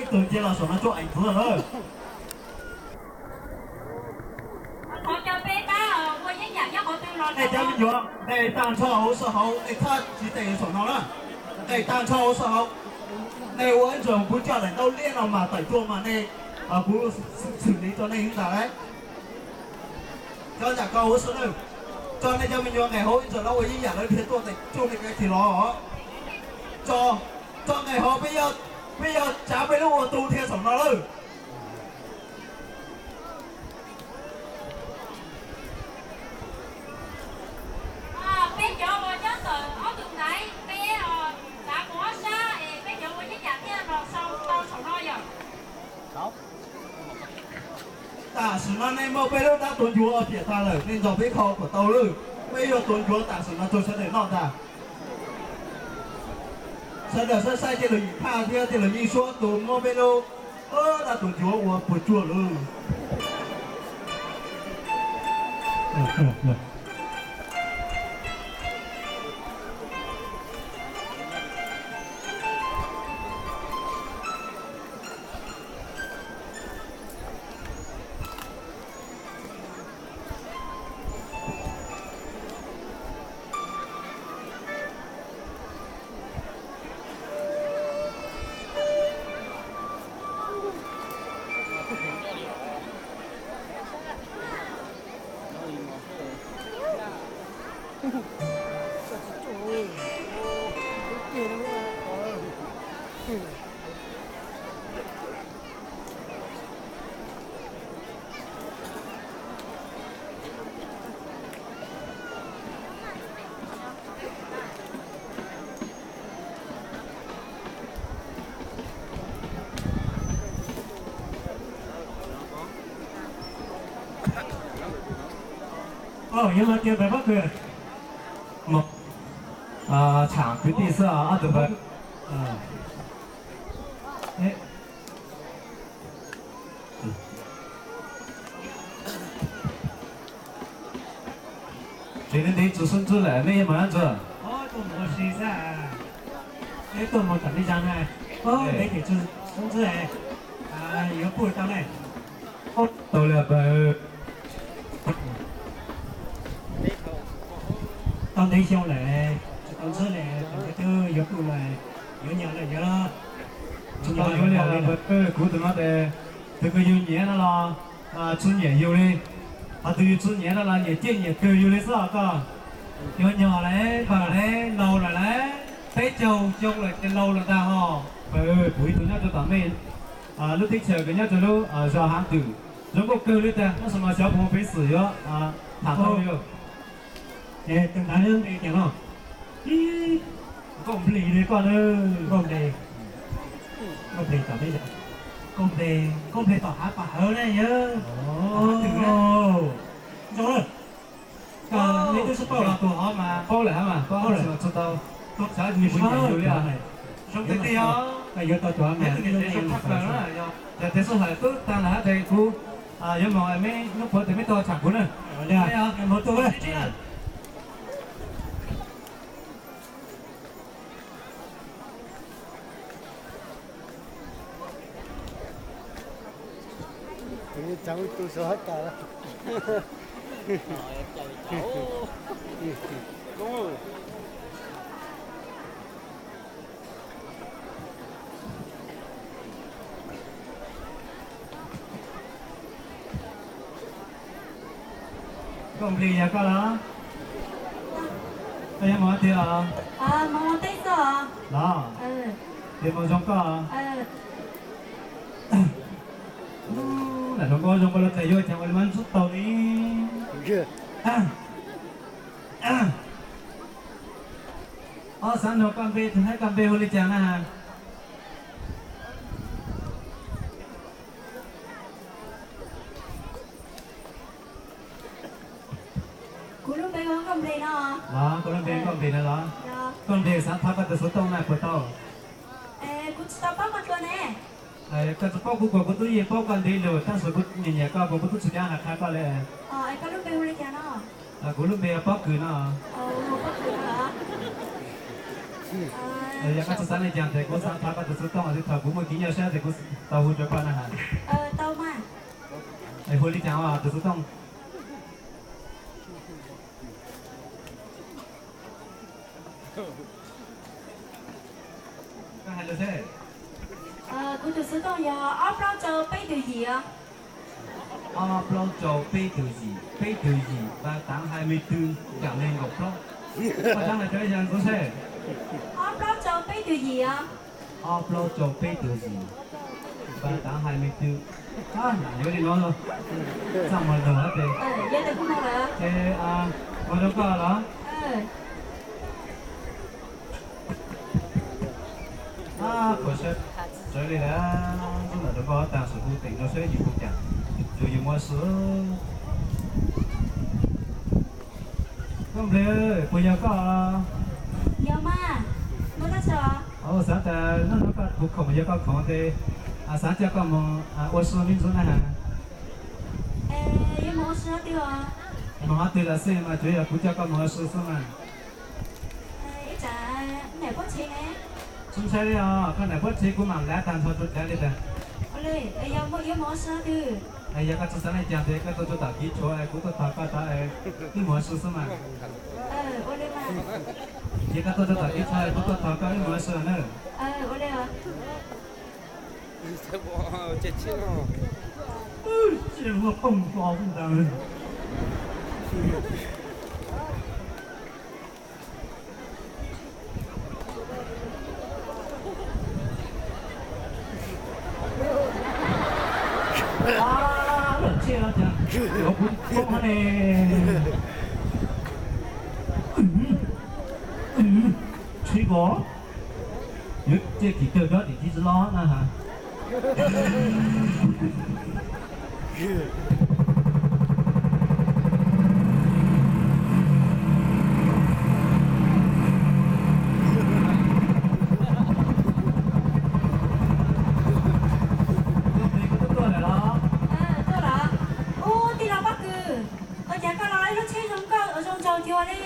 Ib tug cia los saum no tsuj eev ntxwv lawm. Nej cov me nyuam, nej tag nrho hauv sij hauv, nej txhob tsis tes saum no na. Nej tag nrho hauv sij hauv, nej ua ib ntsis kuv coj daim ntaub liab no mas tawm tuaj mas nej, kuv xwm lis rau nej ntag lauj. Cov ntawm ko ua si nawb, tso nej cov me nyuam nqes hauv ib ntsis lawv ua ib yam lawv dhia tuaj tes tsuj nej kev tig los. Tso, tso nqes hauv, peb yog tsav peb lub ua tu dhia saum no lawm. Peb cov uas nyob ntawm ob tug ntaiv, peb tsav mus ob sab es peb cov ua ib yam thiaj los sau tau saum no yom. Tam sim no nej muaj peb lub dab tuav ncuav piam tag lawm, nej nrog peb kho kom tau lawm. Peb yuav tuav ncuav tam sim no rau sawv daws noj ntag. Sawv daws saib saib tej lus yim thaj thiab tej lus yeej suab tus muab peb lub dab tuav ncuav ua puas tsuaj lawm. Yuav los tias pem pob kws, tsham kwv tij xwb ob tug npawg. Tsis ntev tsis sub ntswb lawm, nej yuav mus dab tsi? Tuaj mus ua si xwb, tuaj mus tom nej zag na. Ntev tsis sub ntswb, yuav puj tau ne. Tau li pawg. Tau ntev xyoo lawm, tsis tau ntswb li, tus twb yuav puj lawm, yuav nyo lawm, yuav nyo li pawg. Kuv tus no ces tus kws yus nyiam no los tsis nyiam yus li, ho tus yus tsis nyiam no los nyiam ciaj nyiam twg yus li xwb os koj. Yuav nyo lawm, pawg lawm, laus lawm lauj, peb caug xyoo lawm ces laus lawm ntag hos. Pawg, kuv ib tug nyob rau tom nej lub teb chaws kws nyob rau lub zos Hav Twm, zoo nkauj kawg li tiag, tab sis mas xyov puas muaj peev xwm yuav tham tau li lauj. Tus ntawd npe tias no, Nkauj Nplis li koj na. Nkauj Nplis, Nkauj Nplis tom peb, Nkauj Nplis, Nkauj Nplis tom Hav Pam Hawv na yawg. Zoo lawm. Koj twb sib paub los tus hov mas paub lawm hab mas paub lawm tsis tau, xyov nws puas nyiam yus li. Zoo tiag tiag os. Koj yuav tau cov niam txiv zoo kawg na. Yog tias sij hawm twb tag lawm hab ces kuv yuav mus, meb hnub puav tes meb tuaj tsham kuv na. Tus ni txeev tus saum hab tas. Nkauj Nplis yog koj los? Koj yuav mus tiag los? Los, tes mus zoo koj. Lam hluas nkauj zoo nkauj los tes yuav cas ua li mas ntxub tau li. Ob xav nug koj npe, tus hab koj npe hu li cas na? Kuv lub npe hu Nkauj Nplis no. Los, kuv lub npe Nkauj Nplis no los? Nkauj Nplis xav thov koj tus xov tooj na puas tau? Kuv tsis tau paub koj dua ne. Koj tsis paub kuv kuas kuv twb yeej paub koj ntev lug tab sis kuv nyiam nyiam koj kuas kuv twb tsis kam hais qha koj li. Kuv lub npe Pob Kws no. Yog koj tsis xav li cas ces kuv xav thov koj tus xov tooj, thaum kuv muaj kev nyuaj siab ces kuv tau hu rau koj na has. Hu li cas os tus xov tooj? Koj hais lus seb. Kuv tus xov tooj yog ob plaub rau peb tug yim. Ob plaub rau peb tug yim, peb tug yim ba tav hais me tw, cam le nkaum plaub. Koj dab hais rau ib yam ntxuv seb. Ob plaub rau peb tug yim os. Ob plaub rau peb tug yim, ba tav hais me tw. Yuav li no, txaj muag lug hab tes. Ces ua rau koj los. Puas sawv li lawm, ntxub ntawm rau koj taag, sawv kuv teem rau seb yus puas cam, yus yuav muaj ua si. Koj npleg, puas yog koj? Yog mas, muaj dab tsi os? Xav tas hnub no koj kuv khoom yog koj khoom tes, xav coj koj moog ua si me ntsis na has. Yuav moog ua si twg os? Moog qhov twg los xij mas tsuav yog kuv coj koj moog ua si xwb mas. Ib tsam nam puab tshev ne? Tsi ntshai li os, koj nam puab tshev kuv mam lav tag nrho rua dlav li ntawd. Yog koj tsi xav li cas tes koj tuaj rua tom kev tshuam kuv tuaj thov koj tod, wb moog ua si xwb mas. Yog koj tuaj rua tom kev tshuam kuv tuaj thov koj wb moog ua si na. Ua li os. Tsis muaj pooj hlo ntawd. Lawm tsiaj no cas yuav kuv poob hab ne. Tshwv kos, yuav tsiaj kim kawg dob tim tib tsi lob na has. Tuaj lawm los? Tuaj lawm. Ub, tij laug Pob Kws, ua cas koj los ib lub tsheb zoo nkauj zoo nraug cuag li?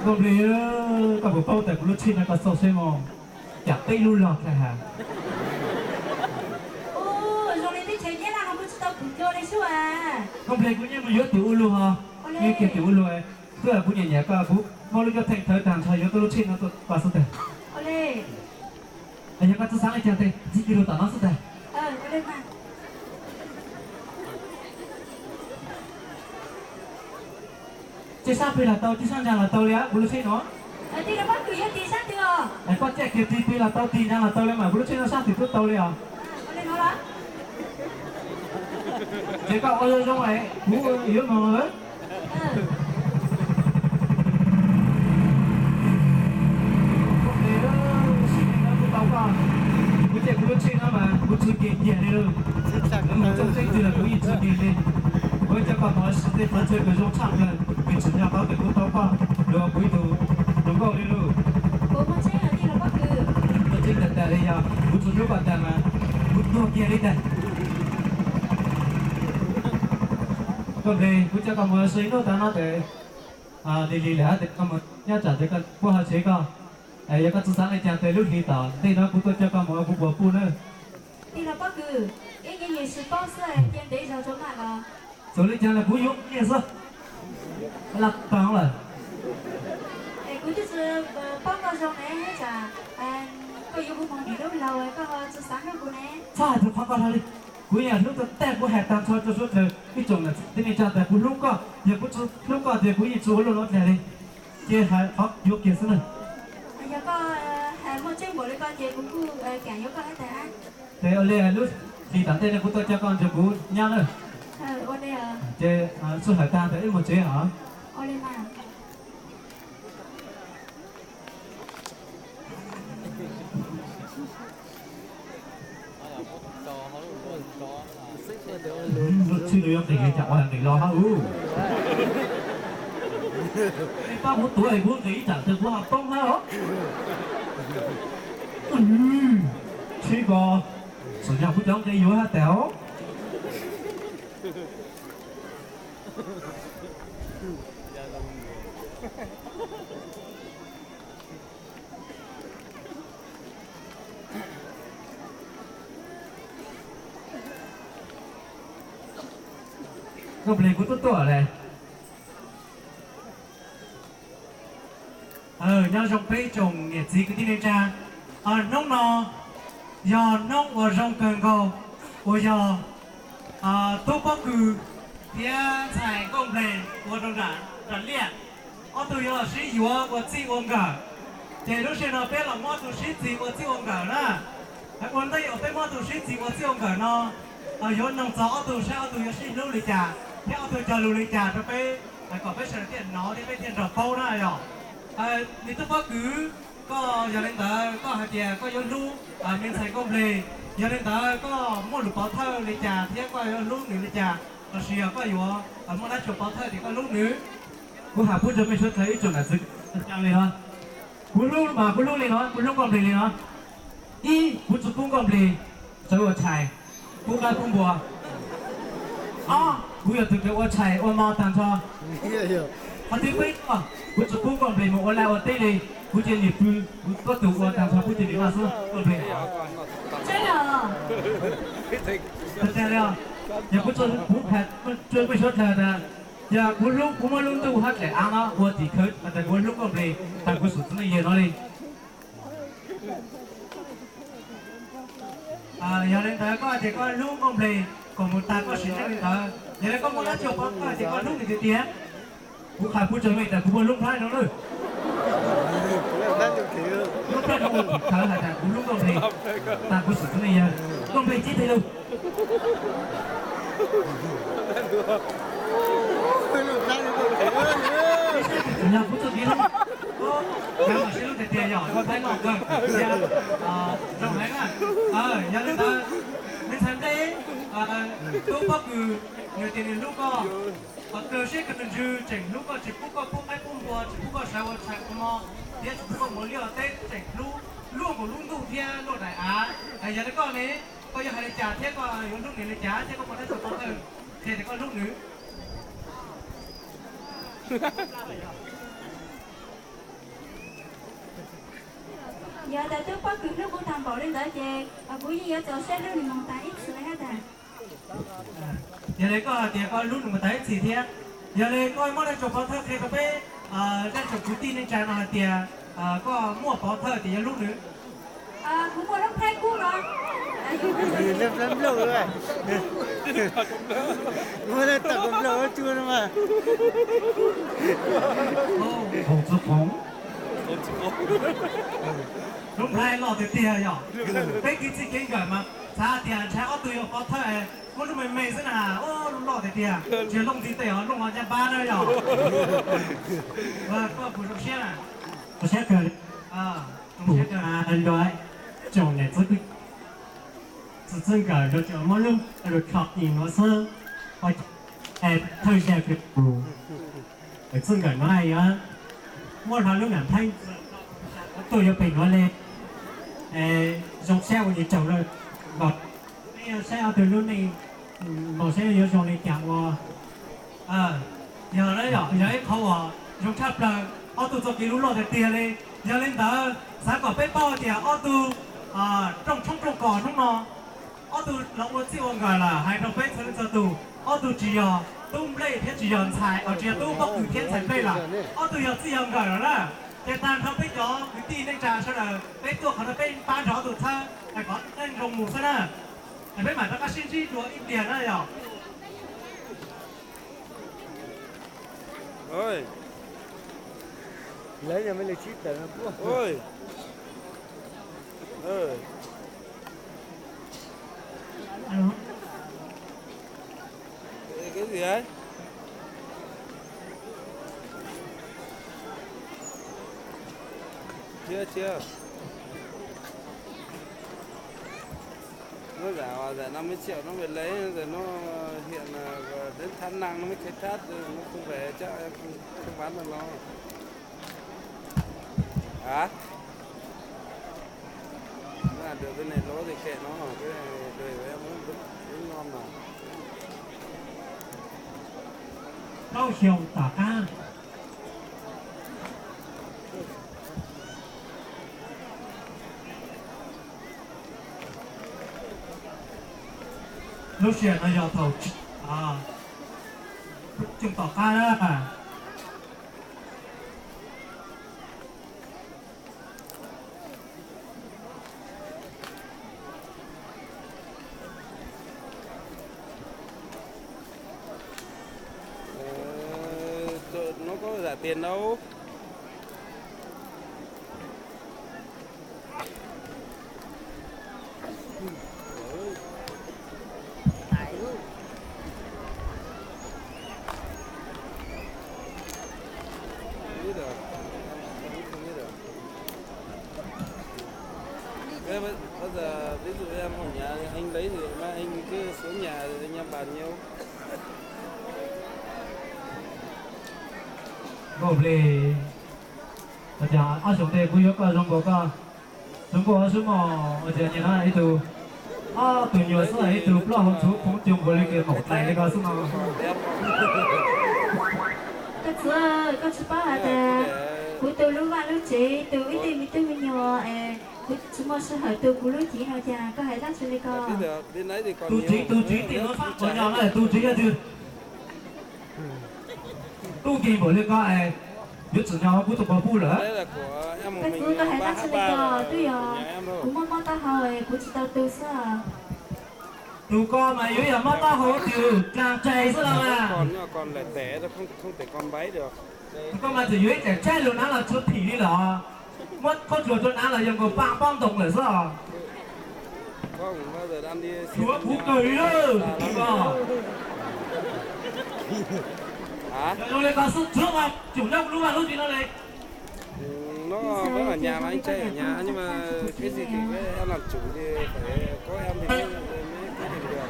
Nkauj Nplig, koj puas paub tas kuv lub tsheb no koj xauj seb mog, cam peb lub log tag has. Ub, zoo li teb chaws Nyab Laj no kuj tsis tau khwv cuag li sub as. Nkauj Nplig, kuv nyob mus yuav tus ua luag os. Nyob kiag tus ua luag, twb yog kuv nyiam nyiam koj, kuv muab lub cuab theej thawv tag nrho yuav koj lub tsheb no tuaj koj xwb tag. Yog koj tsi xav li cas tes txib kiag lug tom no xwb tag. Tib sab plig los tau, tib sab ntsa los tau li kuv lub tsheb no. Koj caij kiag tig plig los tau, tig ntsa los tau li mas kuv lub tsheb no sab twg kuj tau li os. Ces koj ua zoo zoo es kuv yuav moog lawm. Kuv caij kuv lub tsheb no mas kuv txwv nkeeg kiag li lauj. Kuv moog txog tseeb twg los kuv yeej txwv nkeeg li. Kuv coj koj moog ua si tej qhov chaw kws zoo tshaj plawg, kws tsim nyog qhov kws kuv tau koj los kuv ib tug hluas nkauj li lauj. Muaj tseeb tas tas li yog kuv tsis hlub koj tas mas kuv tuag kiag li tas. Koj npleg, kuv coj koj mus ua si ib hnub tas no tes lig lig lawm tes koj mus nyob tsam tes puab ho tshev koj. Yog koj tsi xav li cas tes lub hlis tom ntej no kuv tuaj coj koj mus ua kuv puas puj nawb. Tij laug Pob Kws, ib nyuag nyuam sib paub xwb cia ntev zog rua maj los. Txawm li cas los kuv yuav nyiaj xwb. Laj tag lawm. Es kuv twb tsis paub koj zoo ne, tsam koj yuav kuv moog nim lub laug koj ho tsis xav hlub kuv ne. Txhob hais txog qhov koj hlo li. Kuv yeej hlub tag, kuv hais tag nrho rua suav dlawg ib tsoom niam txiv kwv tij neej tsa tas kuv hlub koj. Yog kuv tsis hlub koj ces kuv yeej tsis ua luaj nuav dlag li. Ces hais qhov yuav kiag xwb na. Yog koj hais muaj tseeb npaum li ko ces kuv kuj kam yuav koj hab tas. Ces ua li lub hlis tom ntej no kuv tuaj coj koj nrug kuv nyob na. Ces sib hawm tag tas wb mus tsev os. Lub tsheb no yuav nqis li cas ua nqis los hab ub. Pab kuv tuav es kuv nqis ib tsam tes kuv ho poob hab os. Tsheb ko, txawm yog kuv cov nqe yuav hab tas os. Nkauj Npleg kuv tuaj tuaj lawm. Nyob zoo peb tsoom niam txiv kwv tij neej tsa. Hnub no yog hnub uas zoo kawg nkaus, uas yog tub pob kws thiab ntxhais Nkauj Npleg ua rau nram liaj, ob tug yuav los sib yuav ua txij ua nkawm. Ces lub sij hawm no peb los muab ob tug sib txis ua txij ua nkawm na. Ua ntej uas peb muab ob tug sib txis ua txij ua nkawm no, yuav noog txog ob tug saib ob tug yuav sib hlub li cas thiab ob tug cog lus li cas rau peb, kom peb sawv daws thiaj hnov thiab peb thiaj nrog paub na yom. Me tub pob kws, koj yog li ntawd koj hais tias koj yuav hlub me ntxhais Nkauj Npleg, yog li ntawd koj muaj lus pov thawj li cas thiab koj yuav hlub nws li cas, los sis yog koj yuav muaj dab tsi pov thawj tias koj hlub nws? Kuv hais pub rau mej suav dlawg ib tsoom nam txiv li no, kuv hlub mas kuv hlub li no, kuv hlub Nkauj Npleg li no. Ib, kuv tsis pub Nkauj Npleg sawv ua tshais, pub qaib pub npua. Ob, kuv yog tus kws ua tshais ua mov tag nrho. Qhov thib peb, kuv tsis pub Nkauj Npleg mus ua laj ua teb li, kuv cia li pw, kuv tuab tus ua tag nrho kuv cia li noj xwb Nkauj Npleg. Yog kuv, kuv hais rau mej suav dlawg tias, yog kuv hlub, kuv muab lub ntuj hab dlaim av no ua tim khawv hais tias kuv hlub Nkauj Npleg tag kuv xum txiv neej yawg no li. Yog li ntawd koj hais tias koj hlub Nkauj Npleg kom mus tag koj sim neej li ntawd, yog li koj muaj dab tsi pov thawj tias koj hlub nws tiag tiag? Kuv qha pub rau mej tas kuv muaj lub nplhaib no lawm. Lub nplhaib no ua tim khawv hais tias kuv hlub Nkauj Npleg tag kuv xum txiv neej yawg. Nkauj Npleg tsis tes lug. Yog kuv txuj kev hlub, yog mam sib hlub tiag tiag yog lub nplhaib no kawg, zoo heev na. Yog li ntawd, me ntxhais Nplej, tub pob kws nws tias nws hlub koj, qhov kawg siab kawg ntsws tseem hlub koj, tsis pub koj pub qaib pub npua, tsis pub koj sawv ua tshais ua mov, thiab tsis pub koj mus liaj teb, tseem hlub luaj nkaus lub ntuj thiab luaj daim av. Yog li koj ne, koj yuav hais li cas thiab koj yuav hlub nws li cas thiab koj muaj dab tsi pov thawj qhia tias koj hlub nws? Yog tias tub pob kws hlub kuv tag npaum li ntawd ces kuv yeej yuav txaus siab hlub nws mus tas ib txhis li thiab ntag. Yog li koj hais tias koj hlub nws mus tas ib txhis thiab, yog li koj muaj dab tsi pov thawj qhia rau peb dab tsi kwv tij neej tsa no hais tias koj muaj pov thawj tias yuav hlub nws? Kuv muaj lub nplhaib kub no. Lub nplhaib nplooj, muaj dab tsi nplooj tsuag no mas. Hoo txwv qoov. Lub nplhaib loj tiag tiag yom. Peb kwv tij kev nkawm mas xav tias ntshai ob tug yuav pov thawj, muab lub me me xwb na, lub loj tiag tiag, tsis yog looj ntiv tes os, looj los ncaj npab na yom. Koj puas zoo siab na? Zoo siab kawg. Kuv nrog tsoom niam txiv kwv tij txij nkawm nrog tsoom muab lub lus kho tis nuav xwb. Thawj zaug kws kuv txij nkawm nuav yuav muab hlo lub nam thaib tuaj yuav pem nuav le. Zoo siab ua niam tsev lawm, nkaus saib ob tug lub neej, nkaus saib yuav zoo li cas ua. Yog, yog ib qhov uas zoo tshaj plaws, ob tug txoj kev hlub loj tiag tiag li. Yog li ntawd xav kom peb paub tias ob tug rooj tshoob rooj kos hnub no, ob tug los ua txij ua nkawm lawm, hais rau peb txhua leej txhua tus, ob tug tsis yog tub nplej thiab tsis yog ntxhais, tsis yog tub pob kws thiab ntxhais nplej lawm, ob tug yog txij yog nkawm lawm na. Ces tag nrho peb cov kwv tij neej tsa sawv daws peb tuaj qhov no peb pab nrog ob tug txhawb es kom neej zoo mus xwb na. Es peb mam rov qab sib ntsib dua ib pliag na yom. Hnub zaum, zaum no mej tsis nyob Mes Lis, zaum no hiam na, đến tháng năm no mej khai thác, no không phải chắc không bán được đâu. Hả? Được cái này lố thì kệ nó, cái này đời của em cũng, cũng ngon mà. Plaub xyoo tom qab. Lub sij hawm no yog thaum Tsoom tom qab na. Ờ, nó có rẻ tiền đâu. Biết rồi. Thế bây, bây giờ ví dụ em ở nhà thì anh lấy thì mai anh cứ xuống nhà rồi anh em bàn nhau. Nkaus li, ob xyoos ntej kuv yuav koj zoo nkaus koj, zoo nkaus ob xub mos, ua cas nyias ib tug, ob tug nyuam xwb ib tug plaub hau txhuv phoov coog nkaus li kws maum tais li ko xwb no. Koj txiv, koj tsis paub hais tias kuv tu lub vaj lub tsev, tu ib tug me tub me nyuam es kuv tsis muaj sij hawm tu kuv lub cev no, cas koj hais dab tsi li ko? Tus tsev, tus tsev tim no fab qhov nyo na, tus tsev yog twg? Tub nkeeg npaum li ko es yuav tsim nyog kuv tus quas puj lawm. Koj txiv, koj hais dab tsi li ko? Twb yog kuv muaj mob taub hau es kuv tsis tau tu xwb. Tus ko mas yuav yog mob taub hau twg, dlaag tsais xwb los mas. Tus ko mas txawm yuav ib tsam tshaib lug naav los tshuav phim li lawm, muab khaub dluag rua naav los yog nkaus paaj pob ntoo lawm xwb os. Tshuav kuv kawg li lawm tus ko. Zoo li ko xwb tsuav mas tseem nyob kuv lub vaj lub tsev no li. Nó vẫn ở nhà mà anh trai ở nhà nhưng mà cái gì thì với em làm chủ thì phải có em thì mới, mới quyết định được.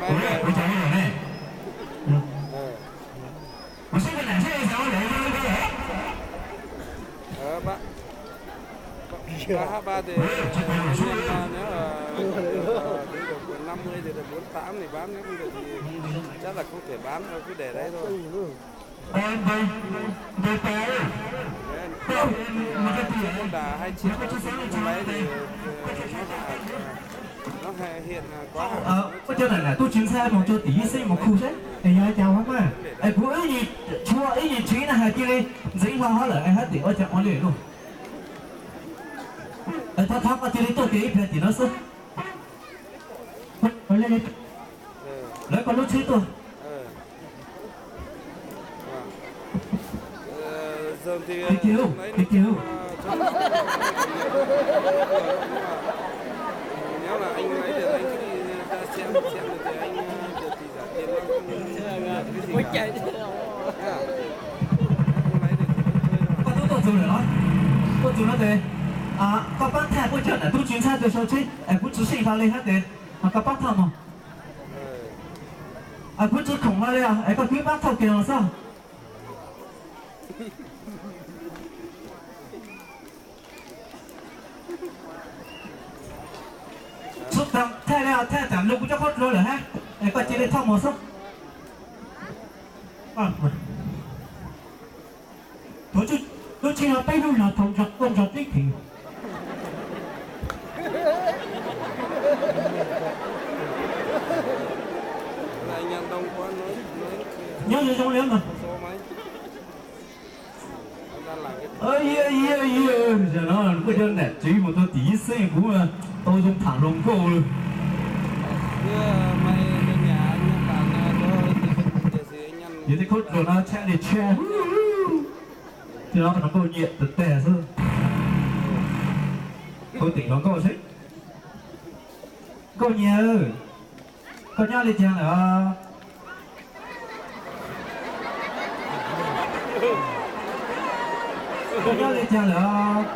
Mai về. Ờ. Ờ, ba, ba, ba thì anh em, à, nếu là, à, tính được năm mươi thì được bốn tám thì bán, nếu không được thì chắc là không thể bán đâu, cứ để đấy thôi. Đấy, là hai triệu, không lấy thì, ờ, nó là, à, nó hay hiện, à, quá. Ua cas nam nam tub tswv ntxhais mus rua tim ib xeeb mus khu seb es yog cas hov mas. Es kuv ib nyuag tshuav ib nyuag tswv na has cia li ntxeev hlo hov lawm es hab tim ua cas ua li lauj. Es thov thov koj cia li tuaj kiag ib pliag tim no xwb. Lawv koj lub tsheb tuaj. Tig kiag, tig kiag. Koj twb tuaj txug lawm los? Tuaj txug no tes koj paab thaij puab cov nam tub tswv ntxhais tuaj sau tsheb es kuv tsi seej hlo li hab tes koj paab thauj mog. Kuv tsi khoom hlo li os, es koj twb paab thauj kiag los xwb. Thaij li os, thaij tam lug kuv cov khaub dluag lawm hab, es koj cia li thauj mog xwb. Tuav lub tsheb no peb lub los thaum nrog koj nrog teb kheem. Nyob zoo zoo li mas. Yog no kuj cov nam tsev mus tau tim ib xeeb kuv tau zoo tham hluas nkauj li. Yog tej khaub dluag no tshaj li tshaj. Tej no hluas nkauj nyiam tas tas xwb. Tau teem hluas nkauj seb. Nkauj nyiam, koj nyob li cas lawm os? Koj nyob li cas lawm os?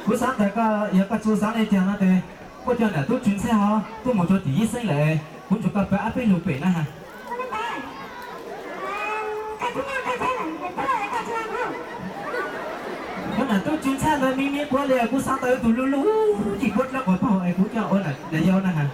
Kuv xaav tas koj, yog koj tsi xaav li cas no tes kuj cov nam tub tswv ntxhais hov tuaj mus rua tim ib xeeb lawm, kuv nrug koj pab ab peb lug pem na has. Cov nam tub tswv ntxhais ntawd me me quav li, kuv xaav tau ib tug luj luj yim puab dlawb quas paug es kuv coj ua nam yau na has.